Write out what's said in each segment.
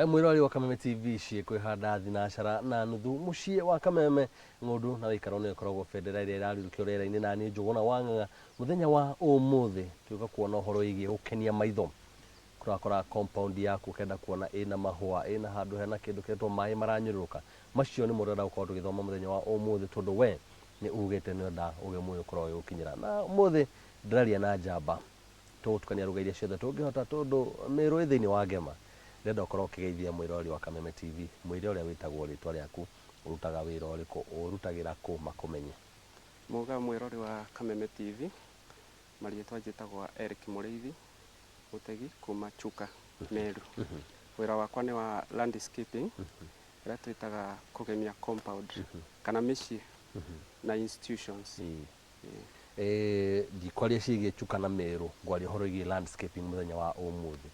Mwĩroreri wa Kameme TV ciĩkwĩhanda thinacara na nuthu mũciĩ wa Kameme ng'ũndũ na wĩikaro nĩyo ĩkoragwo bendera ĩrĩa ĩrarurũkio rĩera-inĩ na niĩ Njũgũna wa Ng'ang'a. Mũthenya wa ũmũthĩ tũgĩũka kuona ũhoro wĩgiĩ gũkenia maitho. Ũrakora compound yaku ũkenda kuona ĩna mahũa, ĩna handũ hena kĩndũ kĩretwo maĩ maranyũrũrũka. Macio nĩmo ũrenda gũkorwo tũgĩthoma mũthenya wa ũmũthĩ tondũ we nĩ ugĩte nĩ ũrenda ũgemu ũyũ ũkorwo ũgĩgũkinyĩra. Na ũmũthĩ ndĩraria na njamba. Tũgũtukania ruga iria ciothe tũngĩhota tondũ Mĩrũ ĩ thĩinĩ wa ngema. Ndĩrenda ũkorwo ũkĩgeithia mwĩroreri wa Kameme TV, mwĩre ũrĩa wĩtagwo, rĩtwa rĩaku, ũrutaga wĩra ũrĩkũ, ũrutagĩra kũ, makũmenye. Mũga mwĩrori wa Kameme TV, marĩtwa njĩtagwo Eric Mũrĩithi Mũtegi kuma Chuka, Meru. Wĩra wakwa nĩ wa landscaping, ĩrĩa twĩtaga kũgemia compound kana mĩciĩ na institutions. Ndikwaria ciĩgiĩ Chuka na Meru, ngwaria ũhoro wĩgiĩ landscaping mũthenya wa ũmũthĩ.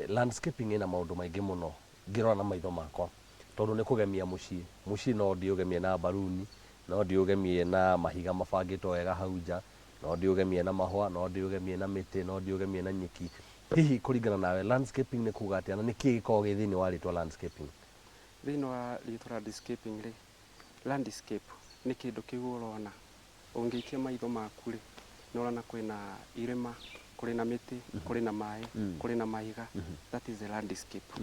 Landscaping ĩna maũndũ maingĩ mũno ngĩrora na maitho makwa tondũ nĩ kũgemia mũciĩ. Mũciĩ no ndĩũgemie na mbaruni, no ndĩũgemie na mahiga mabangĩtwo wega hau nja, no ndĩũgemie na mahũa, no ndĩũgemie na mĩtĩ, no ndĩũgemie na nyeki. Hihi kũringana nawe landscaping nĩ kuga atĩa na nĩkĩĩ gĩkoragwo gĩ thĩinĩ wa rĩtwa landscaping? Thĩinĩ wa rĩtwa landscaping rĩ, landscape nĩ kĩndũ kĩu ũrona. Ũngĩikia maitho maku rĩ, nĩ ũrona kwĩna irĩma, kũrĩ na mĩtĩ, kũrĩ na maĩ, kũrĩ na mahiga. That is the landscape.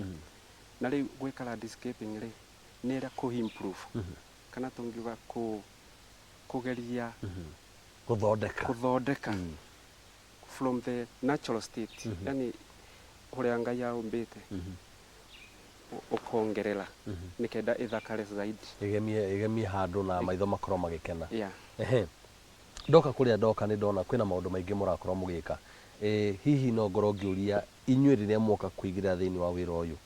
Na rĩu gwĩka landscaping rĩ, nĩ ĩrĩa kũ improve kana tũngiuga kũ kũgeria gũthondeka. Kũthondeka from the natural state, yani ũrĩa Ngai aũmbĩte, ũkongerera nĩkenda ĩthakare zaidi. Ĩgemie handũ na maitho makorwo magĩkena. Yeah. Ehe. Ndoka kũrĩa ndoka nĩ ndona kwĩna maũndũ maingĩ mũrakorwo mũgĩka. Hihi no ngorwo ngĩũria inyuĩ rĩrĩa mwoka kũingĩra thĩinĩ wa wĩra ũyũ,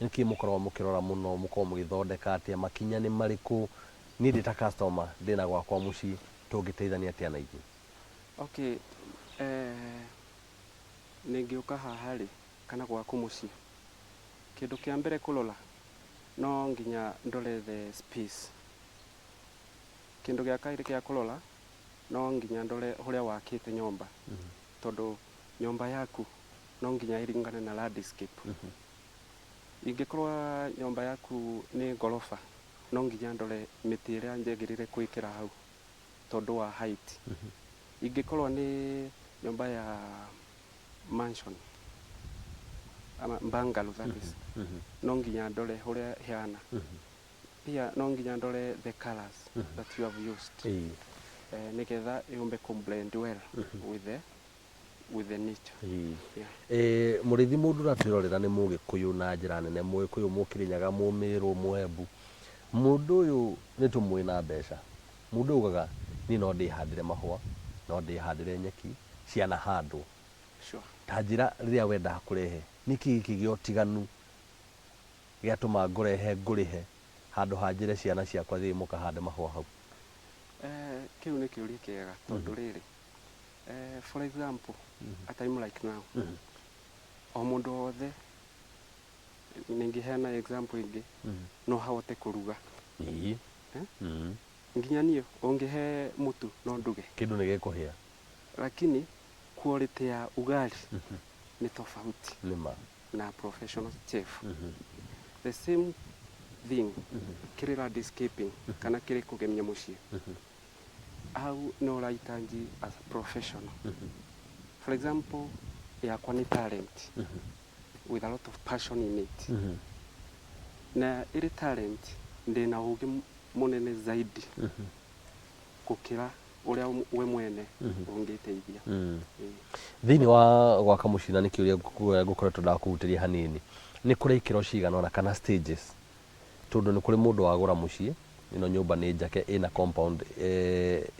nĩkĩ mũkoragwo mũkĩrora mũno, mũkoragwo mũgĩthondeka atĩa, makinya nĩ marĩkũ? Niĩ ndĩ ta customer ndĩna gwakwa mũciĩ, tũngĩteithania atĩa na inyuĩ? Okay, nĩngĩũka haha rĩ, kana gwaku mũciĩ, kĩndũ kĩa mbere kũrora no nginya ndore the space. Kĩndũ gĩa kerĩ gĩa kũrora no nginya ndore ũrĩa wakĩte nyũmba, tondũ nyũmba yaku no nginya ĩringane na landscape. Ingĩkorwo nyũmba yaku nĩ ngoroba, no nginya ndore mĩtĩ ĩrĩa njagĩrĩire gwĩkĩra hau tondũ wa height. Ingĩkorwo nĩ nyũmba ya mansion ama bungalow, that is, no nginya ndore ũrĩa ĩhana. Pia no nginya ndore the colors that you have used, nĩgetha yũmbe kũ blend well with the nature. Yeah. Mũrĩithi, mũndũ ũratwĩrorera nĩ Mũgĩkũyũ na njĩra nene, Mũgĩkũyũ, Mũkĩrĩnyaga, Mũmĩrũ, Mũembu. Mũndũ ũyũ nĩ tũmũĩ na mbeca. Mũndũ ũyũ ugaga niĩ no ndĩhandĩre mahũa, no ndĩhandĩre nyeki cianahandwo. Ta njĩra rĩrĩa wendaga kũrehe, nĩkĩ gĩkĩ gĩa ũtiganu gĩatũma ngũrehe ngũrĩhe handũ ha njĩre ciana ciakwa thiĩi mũkahande mahũa hau? Kĩu nĩ kĩũria kĩega tondũ rĩrĩ, for example, a time like now, o mũndũ wothe, ningĩheana example ĩngĩ, no ahote kũruga. Eh? Nginya niĩ ũngĩhe mũtu no nduge. Kĩndũ nĩ gĩkũhĩa. Lakini quality ya ugali nĩ tofauti Nĩ ma. na professional chef. The same thing kĩrĩ landscaping kana kĩrĩ kũgemia mũciĩ, hau nĩ ũrahitaji as a professional. For example, yakwa nĩ talent with a lot of passion in it, na ĩrĩ talent ndĩna ũgĩ mũnene zaidi gũkĩra ũrĩa we mwene ũngĩteithia. Ĩĩ. Thĩinĩ wa gwaka mũciĩ, na nĩ kĩũria ngũkoretwo ndakũhutĩria hanini, nĩ kũrĩ ikĩro cigana ũna kana stages, tondũ nĩ kũrĩ mũndũ wagũra mũciĩ, ĩno nyũmba nĩ njake ĩna compound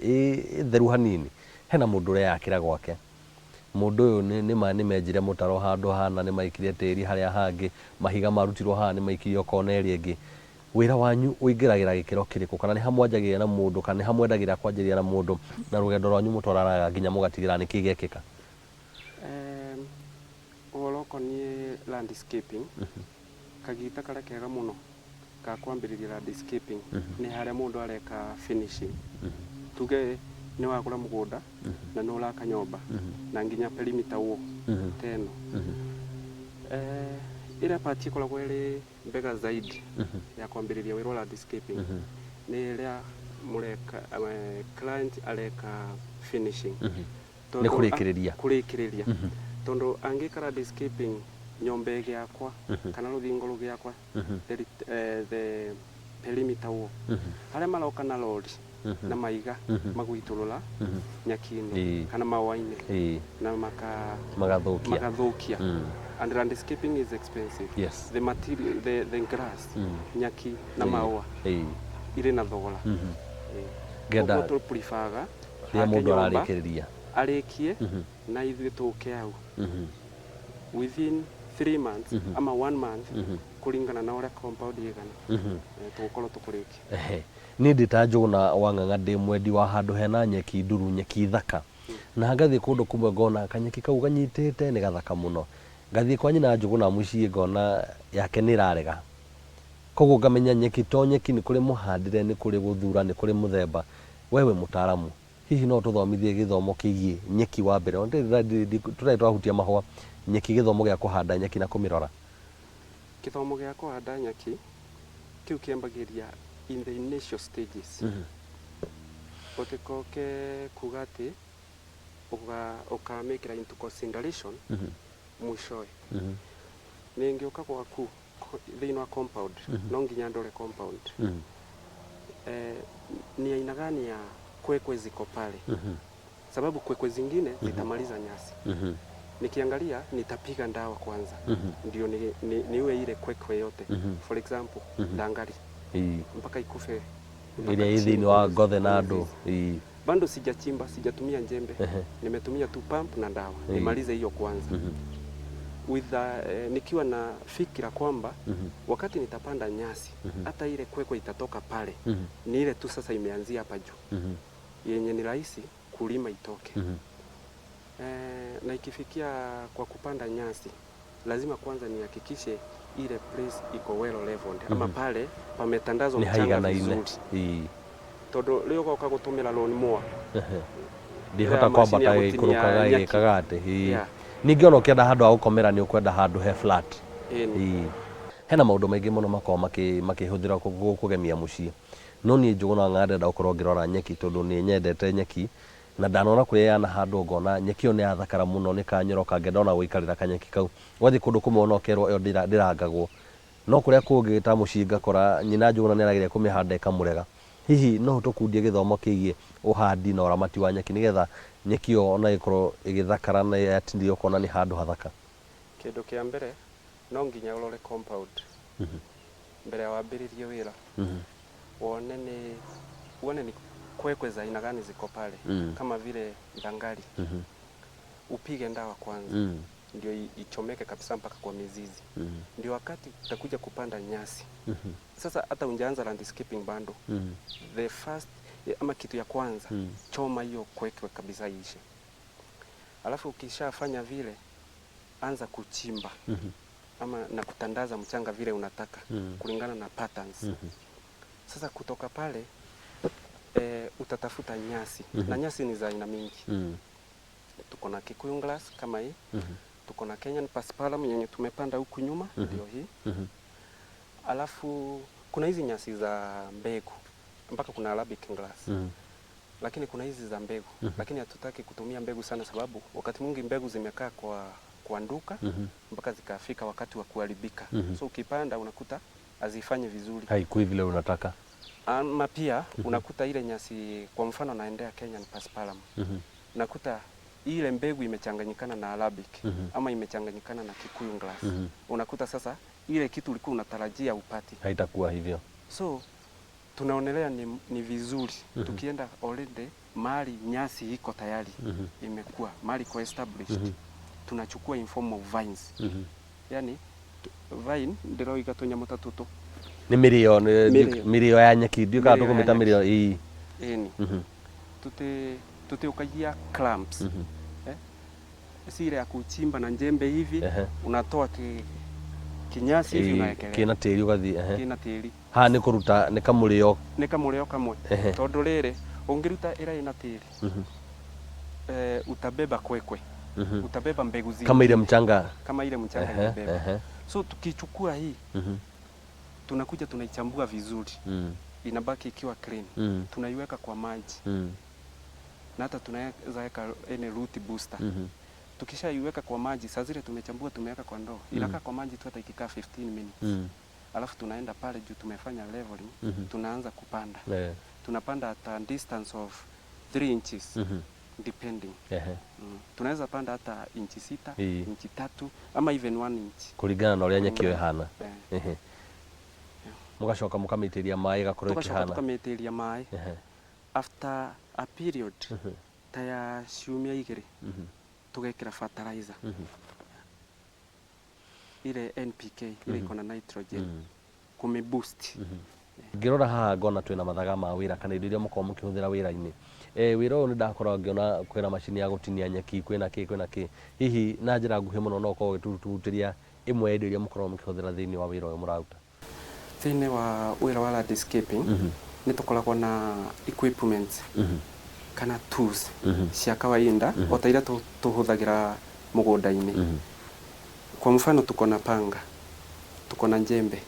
ĩ theru hanini, hena mũndũ ũreyakĩra gwake. Mũndũ ũyũ nĩ nĩ menjire mũtaro handũ hana, nĩ maikirie tĩri harĩa hangĩ, mahiga marutirwo haha nĩ maikirio kona ĩrĩa ĩngĩ. Wĩra wanyu ũingĩragĩra gĩkĩro kĩrĩkũ, kana nĩ ha mwanjagĩrĩria na mũndũ, kana nĩ ha mwendagĩrĩra kwanjĩrĩria na mũndũ, na rũgendo rwanyu mũtwaranaga nginya mũgatigĩrĩra nĩkĩ gĩekĩka? Ũhoro ũkoniĩ landscaping, kagita karĩa kega mũno ga kwambĩrĩria landscaping nĩ harĩa mũndũ areka finishing. Tuge nĩ wagũra mũgũnda na nĩ ũraka nyũmba na nginya perimeter wall ta ĩno. Ĩrĩa part ĩkoragwo ĩrĩ mbega zaidi ya kwambĩrĩria wĩra wa landscaping nĩ ĩrĩa mũreka, client areka finishing. Nĩ kũrĩkĩrĩria. Kũrĩkĩrĩria, tondũ angĩka landscaping nyũmba ĩgĩakwa kana rũthingo rũgĩakwa, the perimeter wall, harĩa maroka na lori na maiga magũitũrũra nyeki-inĩ kana mahũa-inĩ na maka magathũkia. Magathũkia. And landscaping is expensive. The material, the grass, nyaki na mahũa irĩ na thogora. Ngenda Koguo tũpreferga rĩrĩa ake mũndũ nyũmba, ararĩkĩrĩria. Arĩkie na ithuĩ tũke hau within 3 months ama one month, kũringana na ũrĩa compound ĩgana. Tũgũkorwo tũkũrĩkia. Ehe. Niĩ ndĩ ta Njũgũna wa Ng'ang'a, ndĩ mwendi wa handũ hena nyeki nduru, nyeki thaka, na ngathiĩ kũndũ kũmwe ngona kanyeki kau ganyitĩte nĩ gathaka mũno, ngathiĩ kwa nyina Njũgũna mũciĩ ngona yake nĩ ĩrarega, koguo ngamenya nyeki to nyeki, nĩ kũrĩ mũhandĩre, nĩ kũrĩ gũthura, nĩ kũrĩ mũthemba. We wĩ mũtaaramu, hihi no ũtũthomithie gĩthomo kĩgiĩ nyeki wa mbere, ona tũtarĩ twahutia mahũa, nyeki, gĩthomo gĩa kũhanda nyeki na kũmĩrora? Gĩthomo gĩa kũhanda nyeki kĩu kĩambagĩria in the initial stages. Ũtikoke kuga atĩ ũkamĩkĩra into consideration mwishowe. Nĩngĩũka gwaku thĩinĩ wa compound, no nginya ndore compound, ni aina gani ya kwekwe ziko pale, sababu kwekwe zingine zitamaliza nyasi. Nikiangalia nitapiga ndawa kwanza ndio niue ile kwekwe yote, for example ndangari, mpaka ikufe mpaka ĩrĩa ĩ chini thĩinĩ wa ngothe na kwa andũ mizizi. Bado sijachimba, sijatumia njembe, nimetumia tu pump na dawa nimalize hiyo kwanza, with nikiwa na fikira kwamba wakati nitapanda nyasi, hata ile kwekwe itatoka pale ni ile tu sasa imeanzia hapa juu, yenye ni rahisi kulima itoke. Na ikifikia kwa kupanda nyasi, lazima kwanza nihakikishe ile place iko well leveled, ama pale pametandazwa nĩ mchanga haiganaine vizuri, tondu rĩu ũgoka gũtũmĩra lawn mower ndĩhota ĩrĩa macini kwambata ya gũtinia ĩikũrũkaga nyeki. ĩgĩkaga atĩ Yeah. Ningĩ ona ũkĩenda handũ ha gũkomera, nĩ ũkwenda handũ he flat. Ĩni. Hena maũndũ maingĩ mũno makoragwo makĩhũthĩrwo kũgemia mũciĩ, no niĩ Njũgũna Ng'ang'a ndĩrenda gũkorwo ngĩrora nyeki, tondũ nĩ nyendete nyeki na ndanona kũrĩa yanahandwo ngona nyeki ĩyo nĩ yathakara mũno, nĩ kanyoroka, ngenda ona gũikarĩra kanyeki kau. Ũgathiĩ kũndũ kũmwe ona ũkerwo ĩyo ndĩrangagwo, no kũrĩa kũngĩ ta mũciĩ ngakora nyina Njũgũna nĩ arageria kũmĩhanda ĩkamũrega. Hihi no ũtũkundie gĩthomo kĩgiĩ ũhandi na ũramati wa nyeki, nĩgetha nyeki ĩyo ona ĩkorwo ĩgĩthakara na yatindio ũkona nĩ handũ hathaka? Kĩndũ kĩa mbere, no nginya ũrore compound mbere ya wambĩrĩrie wĩra, wone ni kwekwe za aina gani ziko pale, kama vile ndangari, upige ndawa kwanza ndio ichomeke kabisa mpaka kwa mizizi, ndio wakati utakuja kupanda nyasi sasa, hata unjaanza landscaping bado, the first ama kitu ya kwanza, choma hiyo kwekwe kabisa iishe. Alafu ukishafanya vile, anza kuchimba ama na kutandaza mchanga vile unataka kulingana na patterns. Sasa kutoka pale, utatafuta nyasi, na nyasi ni za aina mingi. Tuko na Kikuyu grass kama hii, tuko na Kenyan paspalum yenye tumepanda huku nyuma, ndio hii. Alafu kuna hizi nyasi za mbegu, mpaka kuna Arabic grass, lakini kuna hizi za mbegu, lakini hatutaki kutumia mbegu sana, sababu wakati mwingi mbegu zimekaa kwa nduka mpaka zikafika wakati wa kuharibika. So ukipanda unakuta hazifanyi vizuri. Haikui vile unataka. Ama pia unakuta ile nyasi, kwa mfano naendea Kenyan paspalum, unakuta ile mbegu imechanganyikana na Arabic ama imechanganyikana na Kikuyu grass. Unakuta sasa ile kitu ulikuwa unatarajia upati haitakuwa hivyo. So tunaonelea ni vizuri tukienda already mahali nyasi iko tayari, imekuwa mahali iko established, tunachukua in form of vines, yani vine ndiroiga tũnyamũ ta tũtũ. Nĩ mĩrĩo Mĩrĩo. Mĩrĩo ya nyeki, ndiũ kana Mĩrĩo ya tũkũmĩta nyeki. mĩrĩo ĩĩ. Ĩni. Tutiukagia clumps, eh? Si ile ya kuchimba na njembe hivi, unatoa kinyasi hivi, unawekelea kĩna tĩri ũgathiĩ ehe. Kina tĩri. Haha nĩ kũruta nĩ kamũrĩo. Nĩ kamũrĩo kamwe, tondũ rĩrĩ ũngĩruta ĩrĩa ĩna tĩri, utabeba kwekwe, utabeba mbegu zingine kama ile mchanga kama ile mchanga imebeba. So tukichukua hii, tunakuja tunaichambua vizuri, inabaki ikiwa clean. Tunaiweka kwa maji na hata tunaweza weka any root booster. Tukishaiweka kwa maji, saa zile tumechambua tumeweka kwa ndoo, inakaa kwa maji tu hata ikikaa 15 minutes. Alafu tunaenda pale juu tumefanya leveling, tunaanza kupanda. Tunapanda at a distance of 3 inches depending. Tunaweza panda hata inchi 6, inchi 3 ama even 1 inch kũringana na ũrĩa nyeki ĩyo ĩhana. Mũgacoka mũkamĩitĩrĩria maĩ ĩgakorwo Tugacoka ĩkĩhana. Tukamĩitĩrĩria maĩ after a period ta ya ciumia 2, tugekĩra fertilizer ile NPK ile iko na nitrogen kumi boost. Ngĩrora haha ngona twĩna mathaga ma wĩra kana indo iria mũkoragwo mũkĩhũthĩra wĩra-inĩ. Wĩra ũyũ nĩ ndakorwo ngĩona kwĩna macini ya gũtinia nyeki, kwĩna kĩ, kwĩna kĩ. Hihi na njĩra nguhĩ mũno no ũkorwo ũgĩtũrutĩria ĩmwe ya indo iria mũkoragwo mũkĩhũthĩra thĩinĩ wa wĩra ũyũ mũraruta? Thĩinĩ wa wĩra wa landscaping nĩ tũkoragwo na equipment kana tools cia kawaida o ta iria tũhũthagĩra mũgũnda-inĩ. Kwa mfano tuko na panga, tuko na jembe,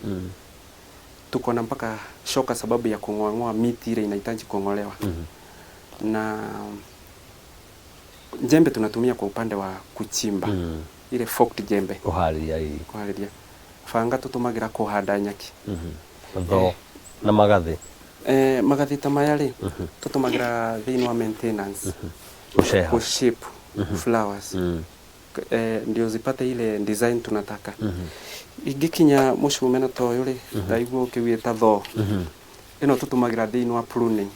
tuko na mpaka shoka sababu ya kung'oang'oa miti ile inahitaji kung'olewa. Na jembe tunatumia kwa upande wa kuchimba, ile forked jembe. Kũharĩria ĩ. Kuharĩria. Banga tũtũmagĩra kũhanda nyeki. Thoo na magathĩ. Magathĩ ta maya rĩ, tũtũmagĩra thĩinĩ wa maintenance. Gũceha. Kushape flowers. Ndio zipate ile design tunataka. Ingĩkinya mũcumeno ta ũyũ rĩ, ndaigua ũkĩwĩta thoo. Ĩno tũtũmagĩra thĩinĩ wa pruning.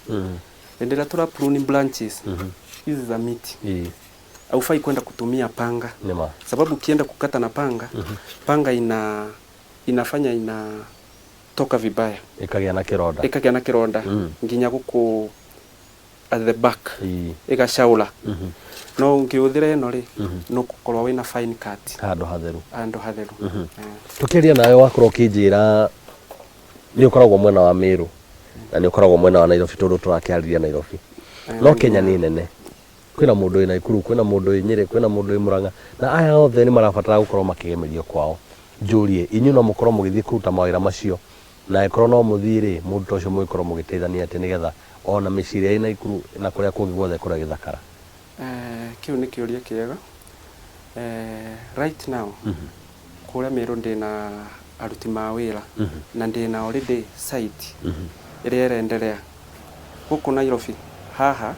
Hĩndĩ ĩrĩa tũra prune branches hizi za miti, haufai kwenda kutumia panga. Nĩma. Sababu ukienda kukata na panga, panga inafanya inatoka vibaya. Ĩkagĩa na kĩronda. Ĩkagĩa na kĩronda nginya gũkũ at the back, ĩgacaũra. No ũngĩhũthĩra ĩno rĩ, no gũkorwo wĩna fine cut. Handũ hatheru. Handũ hatheru. Tũkĩaria nawe wakorwo ũkĩnjĩra nĩ ũkoragwo mwena wa Meru na nĩ ũkoragwo mwena wa Nairobi tondũ tũrakĩarĩria Nairobi. No Kenya nĩ nene. Kwĩna mũndũ wĩ Nakuru, kwĩna mũndũ wĩ Nyĩrĩ, kwĩna mũndũ wĩ Murang'a na aya othe nĩ marabatara gũkorwo makĩgemerio kwao. Njũrie, inyuĩ no mũkorwo mũgĩthiĩ kũruta mawĩra macio na angĩkorwo no mũthiĩ rĩ, mũndũ ta ũcio mũgĩkorwo mũgĩteithania atĩa nĩgetha ona mĩciĩ ĩrĩa ĩ Nakuru na kũrĩa kũngĩ guothe kũrĩa gĩthakara? Kĩu nĩ kĩũria kĩega. Right now kũrĩa Meru ndĩna aruti ma wĩra na ndĩna already site ĩrĩa ĩrenderea. Gũkũ Nairobi haha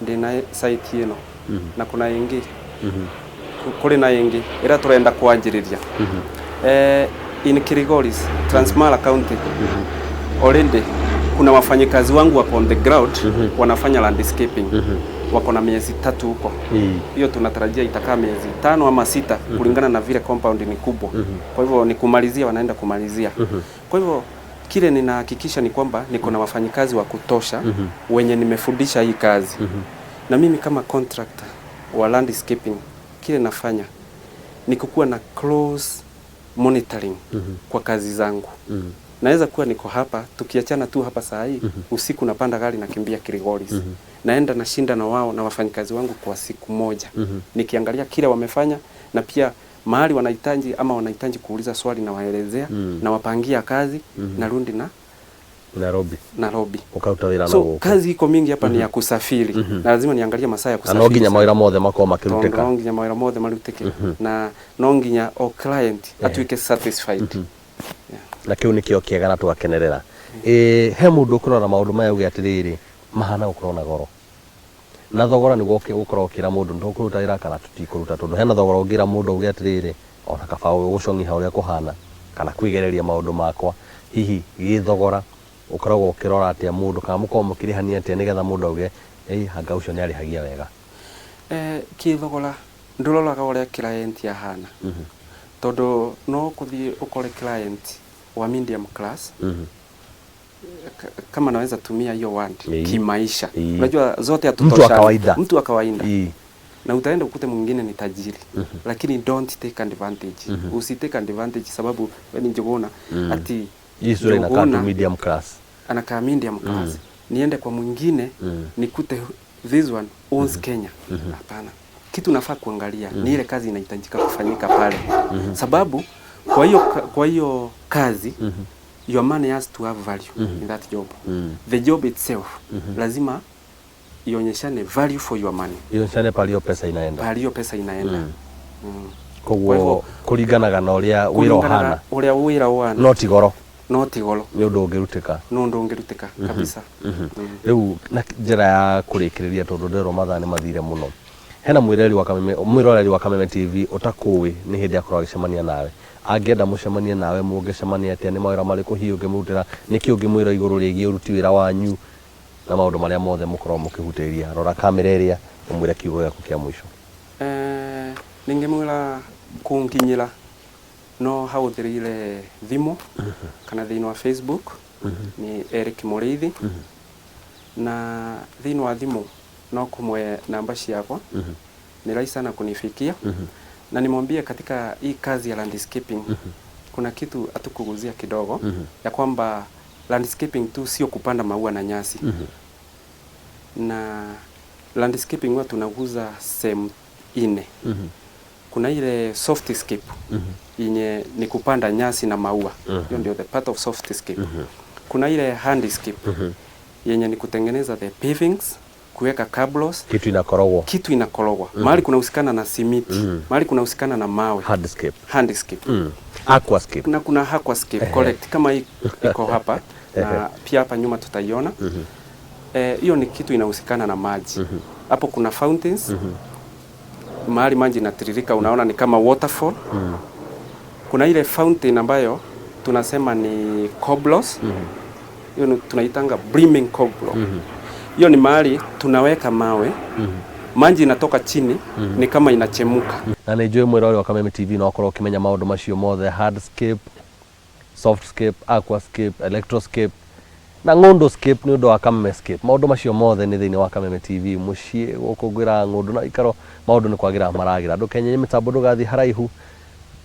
ndĩna site ĩno na kuna ĩngĩ, kũrĩ na ĩngĩ ĩrĩa tũrenda kwanjĩrĩria. In Kilgoris, Transmara County, already kuna wafanyikazi wangu wako on the ground, wanafanya landscaping, wako na miezi 3 huko. Hiyo tunatarajia itakaa miezi 5 ama 6 kulingana na vile compound ni kubwa. Kwa hivyo ni kumalizia, wanaenda kumalizia. Kwa hivyo kile ninahakikisha ni kwamba niko na wafanyikazi wa kutosha wenye nimefundisha hii kazi. Na mimi kama contractor wa landscaping, kile nafanya ni kukuwa na close monitoring kwa kazi zangu. Naweza kuwa niko hapa, tukiachana tu hapa saa hii, usiku napanda gari nakimbia Kilgoris. Naenda nashinda na wao na wafanyikazi wangu kwa siku moja. Nikiangalia kile wamefanya na pia mahali wanahitaji ama wanahitaji kuuliza swali na waelezea, na wapangia kazi, narudi na Nairobi. Nairobi. Ũkaruta wĩra na So gũkũ. Kazi iko mingi hapa ni ya kusafiri na lazima niangalie masaa ya Na kusafiri. no nginya mawĩra mothe makorwo makĩrutĩka. No nginya mawĩra mothe marutĩke na no nginya o client atuĩke satisfied. Na kĩu nĩkĩo kĩega na tũgakenerera. He mũndũ ũkũrora maũndũ maya uge atĩrĩrĩ, mahana gũkorwo na goro. Na thogora nĩguo ũkorwo ũkĩra mũndũ nĩ tũkũruta wĩra kana tũtikũruta, tondũ hena thogora ũngĩra mũndũ uge atĩrĩrĩ, ona kaba gũcong'iha ũrĩa kũhana kana kwĩgereria maũndũ makwa. Hihi gĩthogora ũkoragwo ũkĩrora atĩa mũndũ kana mũkoragwo mũkĩrĩhania atĩa nĩgetha mũndũ auge anga ũcio nĩarĩhagia wega? Kĩthogora ndũroraga ũrĩa client ahana, tondũ no kũthiĩ ũkore client wa medium class, kama naweza tumia hiyo word, kimaisha. Unajua zote Mtu wa hatutoshani. kawaida. Mtu wa kawaida. Na utaenda ukute mwingine ni tajiri. Lakini don't take advantage. Usi take advantage sababu wewe ni Njuguna, ati Hii sura inakaa tu Njuguna medium class. Anakaa medium class. Niende kwa mwingine nikute this one owns Kenya. Hapana. Kitu nafaa kuangalia ni ile kazi inahitajika kufanyika pale. Sababu Kwa hiyo kazi, your money has to have value in that job. The job itself lazima ionyeshane value for your money. Ionyeshane pale hiyo pesa inaenda. Pahali hiyo pesa inaenda. Koguo Kwa hivyo- kũringanaga na ũrĩa wĩra Kũringana ũhana. na ũrĩa wĩra ũhana. No ti goro. No ti goro. Nĩ ũndũ ũngĩrutĩka. No ũndũ ũngĩrutĩka kabisa. Rĩu na njĩra ya kũrĩkĩrĩria, tondũ ndĩrwo mathaa nĩ mathire mũno, hena mwĩrori wa Kameme, mwĩroreri wa Kameme TV ũtakũĩ nĩ hĩndĩ akorwo agĩcemania nawe, angĩenda mũcemanie nawe, mũngĩcemania atĩa? Nĩ mawĩra marĩkũ hihi ũngĩmũrutĩra? Nĩkĩ ũngĩmwĩra igũrũ rĩgiĩ ũruti wĩra wanyu na maũndũ marĩa mothe mũkoragwo mũkĩhutĩria? Rora kamera ĩrĩa, ũmwĩre kiugo gĩaku kĩa mũico. Ningĩmwĩra kũnginyĩra no hahũthĩrire thimũ kana thĩinĩ wa Facebook nĩ Eric Mũrĩithi, na thĩinĩ wa thimũ no kũmwe namba ciakwa ni rahisi sana kunifikia, na nimwambie katika hii kazi ya landscaping kuna kitu hatukuguzia kidogo, ya kwamba landscaping tu sio kupanda maua na nyasi. Na landscaping huwa tunaguza sehemu ine. Kuna ile softscape yenye ni kupanda nyasi na maua, hiyo ndio the part of softscape. Kuna ile hardscape yenye ni kutengeneza the pavings, kuweka cabros. Kitu inakorogwo. Kitu inakorogwa, mahali kunahusikana na simiti, mahali kunahusikana na mawe. Hardscape. Hardscape. Aquascape. Na kuna aquascape, correct, kama hii iko hapa na pia hapa nyuma tutaiona. Hiyo ni kitu inahusikana na maji. Hapo kuna fountains, mahali maji inatiririka, unaona ni kama waterfall. Kuna ile fountain ambayo tunasema ni cobbles, hiyo tunaitanga brimming cobble. Hiyo ni mahali tunaweka mawe, maji inatoka chini, ni kama inachemuka. Na nĩ njũĩ mwĩrori wa Kameme TV no akorwo ũkĩmenya maũndũ macio mothe, hardscape, softscape, aquascape, electroscape na ng'ũndũscape, nĩ ũndũ wa Kamemescape. Maũndũ macio mothe nĩ thĩinĩ wa Kameme TV, mũciĩ gũkũ ngwĩraga ng'ũndũ na ikaro, maũndũ nĩ kwagĩra maragĩra. Ndũkenyenye mĩtambo, ndũgathiĩ haraihu,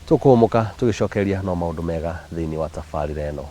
tũkũhũmũka tũgĩcokeria no maũndũ mega thĩinĩ wa tabarĩra ĩno.